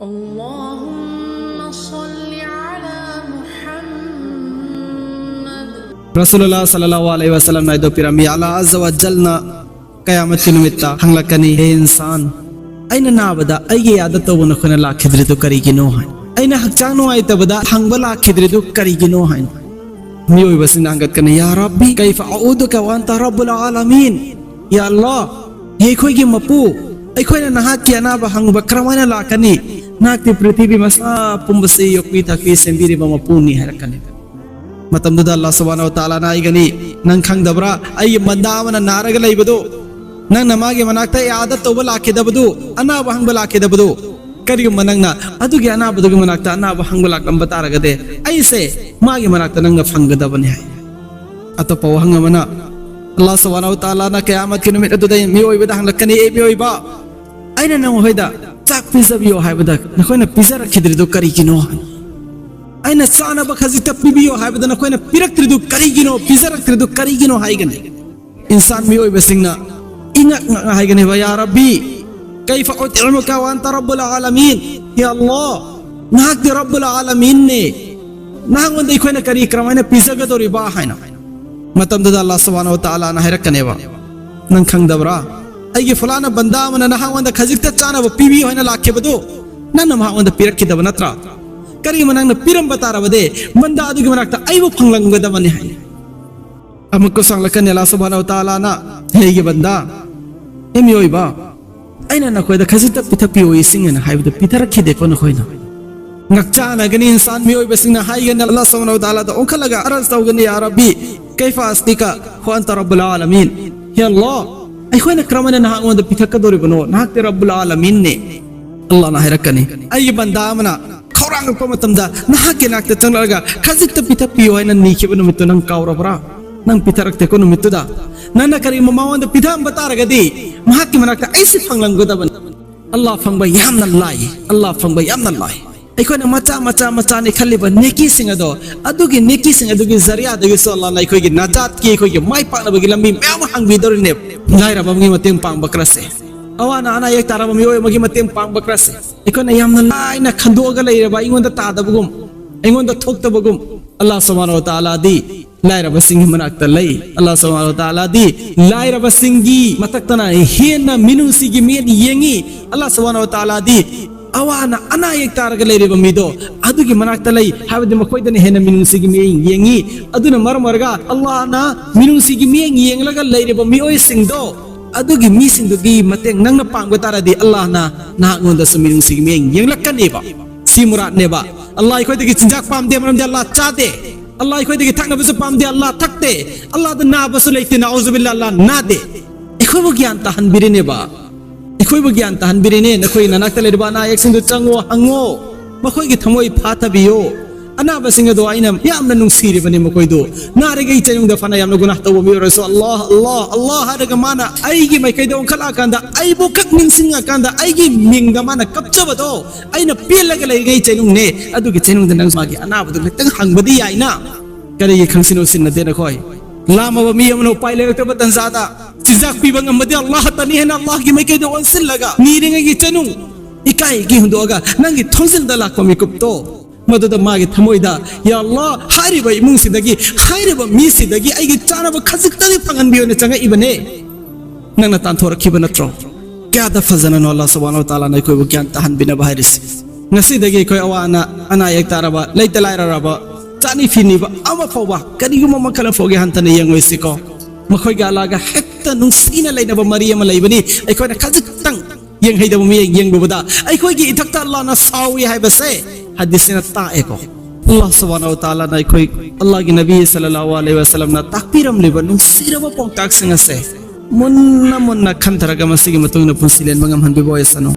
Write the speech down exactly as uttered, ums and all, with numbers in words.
اللهم صل على محمد. Rasulullah sallallahu alaihi wasallam na ido pirami, Allah azza wa jalla na qiyamat ki numitta hanglakani, "He insan, ꯑꯩꯅ ꯅꯥꯕꯗ ꯑꯩꯒꯤ ꯌꯥꯗ ꯇꯧꯕ ꯅꯈꯣꯏꯅ ꯂꯥꯛꯈꯤꯗ꯭ꯔꯤꯗꯨ ꯀꯔꯤꯒꯤꯅꯣ?" ꯍꯥꯏꯅ꯫ "ꯑꯩꯅ ꯍꯛꯆꯥꯡ ꯅꯨꯡꯉꯥꯏꯇꯕꯗ ꯍꯪꯕ ꯂꯥꯛꯈꯤꯗ꯭ꯔꯤꯗꯨ ꯀꯔꯤꯒꯤꯅꯣ?" ꯍꯥꯏꯅ꯫ ꯃꯤꯑꯣꯏꯕꯁꯤꯡꯅ ꯍꯪꯒꯠꯀꯅꯤ, "ꯌꯥ ꯔꯕꯤ, ꯀꯩꯐ ꯑꯎꯗꯨꯀ ꯋꯥꯟꯇ ꯔꯕꯨꯜ ꯑꯥꯂꯃꯤꯟ?" "ꯌꯥ ꯑꯜꯂꯥꯍ, ꯍꯦ ꯑꯩꯈꯣꯏꯒꯤ ꯃꯄꯨ, ꯑꯩꯈꯣꯏꯅ ꯅꯍꯥꯛꯀꯤ ꯑꯅꯥꯕ ꯍꯪꯕ ꯀꯔꯝꯍꯥꯏꯅ ꯂꯥꯛꯀꯅꯤ? ꯅꯍꯥꯛꯇꯤ ꯄ꯭ꯔꯤꯊꯤꯕꯤ ꯃꯁꯥ ꯄꯨꯝꯕꯁꯤ ꯌꯣꯛꯄꯤ ꯊꯥꯛꯄꯤ ꯁꯦꯝꯕꯤꯔꯤꯕ ꯃꯄꯨꯅꯤ" ꯍꯥꯏꯔꯛꯀꯅꯤ꯫ ꯃꯇꯝꯗꯨꯗ ꯑꯜꯂꯥꯍ ꯁꯨꯕꯍꯥꯅꯍꯨ ꯋ ꯇꯥꯂꯥꯅ ꯍꯥꯏꯒꯅꯤ, "ꯅꯪ ꯈꯪꯗꯕ꯭ꯔꯥ? ꯑꯩꯒꯤ ꯕꯟꯗꯥ ꯑꯃꯅ ꯅꯥꯔꯒ ꯂꯩꯕꯗꯨ, ꯅꯪꯅ ꯃꯥꯒꯤ ꯃꯅꯥꯛꯇ ꯏꯌꯥꯗ ꯇꯧꯕ ꯂꯥꯛꯈꯤꯗꯕꯗꯨ, ꯑꯅꯥꯕ ꯍꯪꯕ ꯂꯥꯛꯈꯤꯗꯕꯗꯨ, ꯀꯔꯤꯒꯨꯝꯕ ꯅꯪꯅ ꯑꯗꯨꯒꯤ ꯑꯅꯥꯕꯗꯨꯒꯤ ꯃꯅꯥꯛꯇ ꯑꯅꯥꯕ ꯍꯪꯕ ꯂꯥꯛꯂꯝꯕ ꯇꯥꯔꯒꯗꯤ, ꯑꯩꯁꯦ ꯃꯥꯒꯤ ꯃꯅꯥꯛꯇ ꯅꯪꯅ ꯐꯪꯒꯗꯕꯅꯤ" ꯍꯥꯏ꯫ ꯑꯇꯣꯞꯄ ꯋꯥꯍꯪ ꯑꯃꯅ, ꯑꯜꯂꯥꯍ ꯁꯨꯕꯍꯥꯅꯍꯨ ꯋ ꯇꯥꯂꯥꯅ ꯀꯌꯥꯃꯠꯀꯤ ꯅꯨꯃꯤꯠ ꯑꯗꯨꯗ ꯃꯤꯑꯣꯏꯕꯗ ꯍꯪꯂꯛꯀꯅꯤ, "ꯑꯦ ꯃꯤꯑꯣꯏꯕ, ꯑꯩꯅ ꯅꯈꯣꯏꯗ ꯆꯥꯛ ꯄꯤꯖꯕꯤꯌꯣ ꯍꯥꯏꯕꯗ ꯅꯈꯣꯏꯅ ꯄꯤꯖꯔꯛꯈꯤꯗ꯭ꯔꯤꯗꯨ ꯀꯔꯤꯒꯤꯅꯣ? ꯑꯩꯅ ꯆꯥꯅꯕ ꯈꯖꯤꯛꯇ ꯄꯤꯕꯤꯌꯣ ꯍꯥꯏꯕꯗ ꯅꯈꯣꯏꯅ ꯄꯤꯔꯛꯇ꯭ꯔꯤꯗꯨ ꯀꯔꯤꯒꯤꯅꯣ, ꯄꯤꯖꯔꯛꯇ꯭ꯔꯤꯗꯨ ꯀꯔꯤꯒꯤꯅꯣ?" ꯍꯥꯏꯒꯅꯤ꯫ ꯏꯟꯁꯥꯟ ꯃꯤꯑꯣꯏꯕꯁꯤꯡꯅ ꯏꯉꯛ ꯉꯛꯅ ꯍꯥꯏꯒꯅꯦꯕ, "ꯌꯥ ꯔꯕꯤ, ꯀꯩꯐ ꯎꯠꯏꯃꯨꯀ ꯋꯥꯟꯇ ꯔꯕꯨꯜ ꯑꯥꯂꯃꯤꯟ?" "ꯍꯦ ꯑꯜꯂꯥꯍ, ꯅꯍꯥꯛꯇꯤ ꯔꯕꯨꯜ ꯑꯥꯂꯃꯤꯟꯅꯦ, ꯅꯍꯥꯛꯉꯣꯟꯗ ꯑꯩꯈꯣꯏꯅ ꯀꯔꯤ ꯀꯔꯝꯍꯥꯏꯅ ꯄꯤꯖꯒꯗꯧꯔꯤꯕ?" ꯍꯥꯏꯅ꯫ ꯃꯇꯝꯗꯨꯗ ꯑꯜꯂꯥꯍ ꯁꯨꯕꯍꯥꯅꯍꯨ ꯋ ꯇꯥꯂꯥꯅ ꯍꯥꯏꯔꯛꯀꯅꯦꯕ, "ꯅꯪ ꯈꯪꯗꯕ꯭ꯔꯥ? ꯑꯩꯒꯤ ꯐꯂꯥꯅ ꯕꯟꯗꯥ ꯑꯃꯅ ꯅꯍꯥꯛꯉꯣꯟꯗ ꯈꯖꯤꯛꯇ ꯆꯥꯅꯕ ꯄꯤꯕꯤꯌꯨ ꯍꯥꯏꯅ ꯂꯥꯛꯈꯤꯕꯗꯨ, ꯅꯪꯅ ꯃꯍꯥꯛꯉꯣꯟꯗ ꯄꯤꯔꯛꯈꯤꯗꯕ ꯅꯠꯇ꯭ꯔꯥ? ꯀꯔꯤꯒꯨꯝꯕ ꯅꯪꯅ ꯄꯤꯔꯝꯕ ꯇꯥꯔꯕꯗꯤ, ꯕꯟꯗꯥ ꯑꯗꯨꯒꯤ ꯃꯅꯥꯛꯇ ꯑꯩꯕꯨ ꯐꯪꯂꯝꯒꯗꯕꯅꯤ" ꯍꯥꯏ꯫ ꯑꯃꯨꯛꯀꯁꯨ ꯍꯪꯂꯛꯀꯅꯤ ꯑꯜꯂꯥꯍ ꯁꯨꯕꯍꯥꯅꯍꯨ ꯋ ꯇꯥꯂꯥꯅ, "ꯍꯦ ꯑꯩꯒꯤ ꯕꯟꯗꯥ, ꯍꯦ ꯃꯤꯑꯣꯏꯕ, ꯑꯩꯅ ꯅꯈꯣꯏꯗ ꯈꯖꯤꯛꯇ ꯄꯤꯊꯛꯄꯤꯌꯨ ꯏꯁꯤꯡ" ꯍꯥꯏꯅ ꯍꯥꯏꯕꯗꯨ ꯄꯤꯊꯔꯛꯈꯤꯗꯦꯀꯣ ꯅꯈꯣꯏꯅ? ꯉꯛꯆꯥꯟꯅꯒꯅꯤ ꯏꯟꯁꯥꯟ ꯃꯤꯑꯣꯏꯕꯁꯤꯡꯅ ꯍꯥꯏꯒꯅꯤ, ꯑꯜꯂꯥꯍ ꯁꯨꯕꯍꯥꯅꯍꯨ ꯋ ꯇꯥꯂꯥꯗ ꯑꯣꯟꯈꯠꯂꯒ ꯑꯔꯖ ꯇꯧꯒꯅꯤ, "ꯌꯥ ꯔꯕꯤ, ꯀꯩꯐ ꯑꯁꯀꯤꯀ ꯋꯥꯟꯇ ꯔꯕꯨꯜ ꯑꯥꯂꯃꯤꯟ?" "ꯍꯦ ꯑꯜꯂꯥꯍ, ꯑꯩꯈꯣꯏꯅ ꯀꯔꯝꯍꯥꯏꯅ ꯅꯍꯥꯛꯉꯣꯟꯗ ꯄꯤꯊꯛꯀꯗꯧꯔꯤꯕꯅꯣ? ꯅꯍꯥꯛꯇꯤ ꯔꯕꯨꯜ ꯑꯥꯂꯃꯤꯟꯅꯦ"꯫ ꯑꯜꯂꯥꯍꯅ ꯍꯥꯏꯔꯛꯀꯅꯤ, "ꯑꯩꯒꯤ ꯕꯟꯗꯥ ꯑꯃꯅ ꯈꯧꯔꯥꯡꯉꯛꯄ ꯃꯇꯝꯗ ꯅꯍꯥꯛꯀꯤ ꯅꯥꯛꯇ ꯆꯪꯂꯛꯂꯒ ꯈꯖꯤꯛꯇ ꯄꯤꯊꯛꯄꯤꯌꯨ ꯍꯥꯏꯅ ꯅꯤꯈꯤꯕ ꯅꯨꯃꯤꯠꯇꯨ ꯅꯪ ꯀꯥꯎꯔꯕ꯭ꯔꯥ? ꯅꯪ ꯄꯤꯊꯔꯛꯇꯦꯀꯣ ꯅꯨꯃꯤꯠꯇꯨꯗ꯫ ꯅꯪꯅ ꯀꯔꯤꯒꯨꯝꯕ ꯃꯉꯣꯟꯗ ꯄꯤꯊꯍꯟꯕ ꯇꯥꯔꯒꯗꯤ, ꯃꯍꯥꯛꯀꯤ ꯃꯅꯥꯛꯇ ꯑꯩꯁꯦ ꯐꯪꯂꯝꯒꯗꯕꯅꯤ"꯫ ꯑꯜꯂꯥꯍ ꯐꯪꯕ ꯌꯥꯝꯅ ꯂꯥꯏ, ꯑꯜꯂꯥꯍ ꯐꯪꯕ ꯌꯥꯝꯅ ꯂꯥꯏ꯫ ꯑꯩꯈꯣꯏꯅ ꯃꯆꯥ ꯃꯆꯥ ꯃꯆꯥꯅꯤ ꯈꯜꯂꯤꯕ ꯅꯦꯀꯤꯁꯤꯡ ꯑꯗꯣ, ꯑꯗꯨꯒꯤ ꯅꯦꯀꯤꯁꯤꯡ ꯑꯗꯨꯒꯤ ꯖꯔꯤꯌꯥꯗꯒꯤꯁꯨ ꯑꯜꯂꯥꯍꯅ ꯑꯩꯈꯣꯏꯒꯤ ꯅꯖꯥꯠꯀꯤ, ꯑꯩꯈꯣꯏꯒꯤ ꯃꯥꯏ ꯄꯥꯛꯅꯕꯒꯤ ꯂꯝꯕꯤ ꯃꯌꯥꯝ ꯑꯃ ꯍꯥꯡꯕꯤꯗꯧꯔꯤꯅꯦꯕ꯫ ꯂꯥꯏꯔꯕ ꯑꯃꯒꯤ ꯃꯇꯦꯡ ꯄꯥꯡꯕ ꯈꯔꯁꯦ, ꯑꯋꯥ ꯑꯅꯥ, ꯑꯅꯥ ꯑꯌꯦꯛ ꯇꯥꯔꯕ ꯃꯤꯑꯣꯏ ꯑꯃꯒꯤ ꯃꯇꯦꯡ ꯄꯥꯡꯕ ꯈꯔꯁꯦ, ꯑꯩꯈꯣꯏꯅ ꯌꯥꯝꯅ ꯂꯥꯏꯅ ꯈꯟꯗꯣꯛꯑꯒ ꯂꯩꯔꯕ, ꯑꯩꯉꯣꯟꯗ ꯇꯥꯗꯕꯒꯨꯝ, ꯑꯩꯉꯣꯟꯗ ꯊꯣꯛꯇꯕꯒꯨꯝ, ꯑꯜꯂꯥꯍ ꯁꯨꯕꯍꯥꯅꯍꯨ ꯋ ꯇꯥꯂꯥꯗꯤ ꯂꯥꯏꯔꯕꯁꯤꯡꯒꯤ ꯃꯅꯥꯛꯇ ꯂꯩ꯫ ꯑꯜꯂꯥꯍ ꯁꯨꯕꯍꯥꯅꯍꯨ ꯋ ꯇꯥꯂꯥꯗꯤ ꯂꯥꯏꯔꯕꯁꯤꯡꯒꯤ ꯃꯊꯛꯇꯅ ꯍꯦꯟꯅ ꯃꯤꯅꯨꯡꯁꯤꯒꯤ ꯃꯤꯠꯌꯦꯡ ꯌꯦꯡꯉꯤ꯫ ꯑꯜꯂꯥꯍ ꯁꯨꯕꯍꯥꯅꯍꯨ ꯋ ꯇꯥꯂꯥꯗꯤ ꯑꯋꯥ ꯑꯅꯥ, ꯑꯅꯥ ꯑꯌꯦꯛ ꯇꯥꯔꯒ ꯂꯩꯔꯤꯕ ꯃꯤꯗꯣ ꯑꯗꯨꯒꯤ ꯃꯅꯥꯛꯇ ꯂꯩ ꯍꯥꯏꯕꯗꯤ ꯃꯈꯣꯏꯗꯅ ꯍꯦꯟꯅ ꯃꯤꯅꯨꯡꯁꯤꯒꯤ ꯃꯤꯠꯌꯦꯡ ꯌꯦꯡꯉꯤ꯫ ꯑꯗꯨꯅ ꯃꯔꯝ ꯑꯣꯏꯔꯒ ꯑꯜꯂꯥꯍꯅ ꯃꯤꯅꯨꯡꯁꯤꯒꯤ ꯃꯤꯠꯌꯦꯡ ꯌꯦꯡꯂꯒ ꯂꯩꯔꯤꯕ ꯃꯤꯑꯣꯏꯁꯤꯡꯗꯣ, ꯑꯗꯨꯒꯤ ꯃꯤꯁꯤꯡꯗꯨꯒꯤ ꯃꯇꯦꯡ ꯅꯪꯅ ꯄꯥꯡꯕ ꯇꯥꯔꯗꯤ, ꯑꯜꯂꯥꯍꯅ ꯅꯍꯥꯛꯉꯣꯟꯗꯁꯨ ꯃꯤꯅꯨꯡꯁꯤꯒꯤ ꯃꯤꯠꯌꯦꯡ ꯌꯦꯡꯂꯛꯀꯅꯦꯕ꯫ ꯁꯤ ꯃꯨꯔꯥꯠꯅꯦꯕ꯫ ꯑꯜꯂꯥꯍ ꯑꯩꯈꯣꯏꯗꯒꯤ ꯆꯤꯟꯖꯥꯛ ꯄꯥꯝꯗꯦ, ꯃꯔꯝꯗꯤ ꯑꯜꯂꯥꯍ ꯆꯥꯗꯦ꯫ ꯑꯜꯂꯥꯍ ꯑꯩꯈꯣꯏꯗꯒꯤ ꯊꯛꯅꯕꯁꯨ ꯄꯥꯝꯗꯦ, ꯑꯜꯂꯥꯍ ꯊꯛꯇꯦ꯫ ꯑꯜꯂꯥꯍꯗ ꯅꯥꯕꯁꯨ ꯂꯩꯇꯦ, ꯅꯥꯎꯖꯨꯕꯤꯜꯂꯥꯍ, ꯑꯜꯂꯥꯍ ꯅꯥꯗꯦ꯫ ꯑꯩꯈꯣꯏꯕꯨ ꯒ꯭ꯌꯥꯟ ꯇꯥꯍꯟꯕꯤꯔꯤꯅꯦꯕ꯫ ꯑꯩꯈꯣꯏꯕꯨ ꯒ꯭ꯌꯥꯟ ꯇꯥꯍꯟꯕꯤꯔꯤꯅꯦ꯫ ꯅꯈꯣꯏ ꯅꯅꯥꯛꯇ ꯂꯩꯔꯤꯕ ꯑꯅꯥ ꯑꯌꯦꯛꯁꯤꯡꯗꯨ ꯆꯪꯉꯣ, ꯍꯪꯉꯣ, ꯃꯈꯣꯏꯒꯤ ꯊꯃꯣꯏ ꯐꯥꯊꯕꯤꯌꯣ꯫ ꯑꯅꯥꯕꯁꯤꯡ ꯑꯗꯣ ꯑꯩꯅ ꯌꯥꯝꯅ ꯅꯨꯡꯁꯤꯔꯤꯕꯅꯤ ꯃꯈꯣꯏꯗꯨ꯫ ꯅꯥꯔꯤꯉꯩ ꯆꯩꯅꯨꯡꯗ ꯐꯅ ꯌꯥꯝꯅ ꯒꯨꯅꯥꯍ ꯇꯧꯕ ꯃꯤ ꯑꯣꯏꯔꯁꯨ, "ꯑꯜꯂꯥꯍ, ꯑꯜꯂꯥꯍ, ꯑꯜꯂꯥꯍ" ꯍꯥꯏꯔꯒ ꯃꯥꯅ ꯑꯩꯒꯤ ꯃꯥꯏꯀꯩꯗ ꯑꯣꯟꯈꯠꯂꯛꯑꯀꯥꯟꯗ, ꯑꯩꯕꯨ ꯈꯛ ꯅꯤꯡꯁꯤꯡꯉꯀꯥꯟꯗ, ꯑꯩꯒꯤ ꯃꯤꯡꯗ ꯃꯥꯅ ꯀꯞꯆꯕꯗꯣ ꯑꯩꯅ ꯄꯦꯜꯂꯒ ꯂꯩꯔꯤꯉꯩ ꯆꯩꯅꯨꯡꯅꯦ꯫ ꯑꯗꯨꯒꯤ ꯆꯩꯅꯨꯡꯗ ꯅꯪ ꯃꯥꯒꯤ ꯑꯅꯥꯕꯗꯨ ꯈꯤꯇꯪ ꯍꯪꯕꯗꯤ ꯌꯥꯏꯅ꯫ ꯀꯔꯤꯒꯤ ꯈꯪꯁꯤꯟ ꯎꯁꯤꯟꯅꯗꯦ ꯅꯈꯣꯏ? ꯂꯥꯝꯃꯕ ꯃꯤ ꯑꯃꯅ ꯎꯄꯥꯏ ꯂꯩꯔꯛꯇꯕ ꯇꯟꯖꯥꯗ, ꯆꯤꯟꯖꯥꯛ ꯄꯤꯕ ꯉꯝꯕꯗꯤ ꯑꯜꯂꯥꯍꯇꯅꯤ ꯍꯥꯏꯅ ꯑꯜꯂꯥꯍꯒꯤ ꯃꯥꯏꯀꯩꯗ ꯑꯣꯟꯁꯤꯜꯂꯒ ꯅꯤꯔꯤꯉꯩꯒꯤ ꯆꯩꯅꯨꯡ, ꯏꯀꯥꯏꯒꯤ ꯍꯨꯟꯗꯣꯛꯑꯒ ꯅꯪꯒꯤ ꯊꯣꯡꯖꯤꯟꯗ ꯂꯥꯛꯄ ꯃꯤꯀꯨꯞꯇꯣ, ꯃꯗꯨꯗ ꯃꯥꯒꯤ ꯊꯃꯣꯏꯗ, "ꯌꯥ ꯑꯜꯂꯥꯍ, ꯍꯥꯏꯔꯤꯕ ꯏꯃꯨꯡꯁꯤꯗꯒꯤ, ꯍꯥꯏꯔꯤꯕ ꯃꯤꯁꯤꯗꯒꯤ ꯑꯩꯒꯤ ꯆꯥꯅꯕ ꯈꯖꯤꯛꯇꯗꯤ ꯐꯪꯍꯟꯕꯤꯌꯨꯅ" ꯆꯪꯉꯛꯏꯕꯅꯦ꯫ ꯅꯪꯅ ꯇꯥꯟꯊꯣꯔꯛꯈꯤꯕ ꯅꯠꯇ꯭ꯔꯣ? ꯀꯌꯥꯗ ꯐꯖꯅꯅꯣ ꯑꯜꯂꯥꯍ ꯁꯨꯕꯍꯥꯅꯍꯨ ꯋ ꯇꯥꯂꯥꯅ ꯑꯩꯈꯣꯏꯕꯨ ꯒ꯭ꯌꯥꯟ ꯇꯥꯍꯟꯕꯤꯅꯕ ꯍꯥꯏꯔꯤꯁꯤ꯫ ꯉꯁꯤꯗꯒꯤ ꯑꯩꯈꯣꯏ ꯑꯋꯥ ꯑꯅꯥ, ꯑꯅꯥ ꯑꯌꯦꯛ ꯇꯥꯔꯕ, ꯂꯩꯇ ꯂꯥꯏꯔꯔꯕ, ꯆꯥꯅꯤ ꯐꯤꯅꯤꯕ ꯑꯃ ꯐꯥꯎꯕ, ꯀꯔꯤꯒꯨꯝꯕ ꯃꯈꯜ ꯑꯃ ꯐꯥꯎꯒꯦ ꯍꯟꯊꯅ ꯌꯦꯡꯉꯣꯏꯁꯤꯀꯣ꯫ ꯃꯈꯣꯏꯒ ꯑꯜꯂꯥꯍꯒ ꯍꯦꯛꯇ ꯅꯨꯡꯁꯤꯅ ꯂꯩꯅꯕ ꯃꯔꯤ ꯑꯃ ꯂꯩꯕꯅꯤ꯫ ꯑꯩꯈꯣꯏꯅ ꯈꯖꯤꯛꯇꯪ ꯌꯦꯡꯍꯩꯗꯕ ꯃꯤꯠꯌꯦꯡ ꯌꯦꯡꯂꯨꯕꯗ ꯑꯩꯈꯣꯏꯒꯤ ꯏꯊꯛꯇ ꯑꯜꯂꯥꯍꯅ ꯁꯥꯎꯏ ꯍꯥꯏꯕꯁꯦ ꯍꯗꯤꯁꯁꯤꯅ ꯇꯥꯛꯑꯦꯀꯣ꯫ ꯑꯜꯂꯥꯍ ꯁꯨꯕꯍꯥꯅꯍꯨ ꯋ ꯇꯥꯂꯥꯅ ꯑꯩꯈꯣꯏ, ꯑꯜꯂꯥꯍꯒꯤ ꯅꯕꯤ ꯁꯜꯂꯜꯂꯥꯍꯨ ꯑꯂꯩꯍꯤ ꯋꯁꯜꯂꯝꯅ ꯇꯥꯛꯄꯤꯔꯝꯂꯤꯕ ꯅꯨꯡꯁꯤꯔꯕ ꯄꯥꯎꯇꯥꯛꯁꯤꯡ ꯑꯁꯦ ꯃꯨꯟꯅ ꯃꯨꯟꯅ ꯈꯟꯊꯔꯒ ꯃꯁꯤꯒꯤ ꯃꯇꯨꯡ ꯏꯟꯅ ꯄꯨꯟꯁꯤ ꯂꯦꯟꯕ ꯉꯝꯍꯟꯕꯤꯕ ꯑꯣꯏꯁꯅꯨ꯫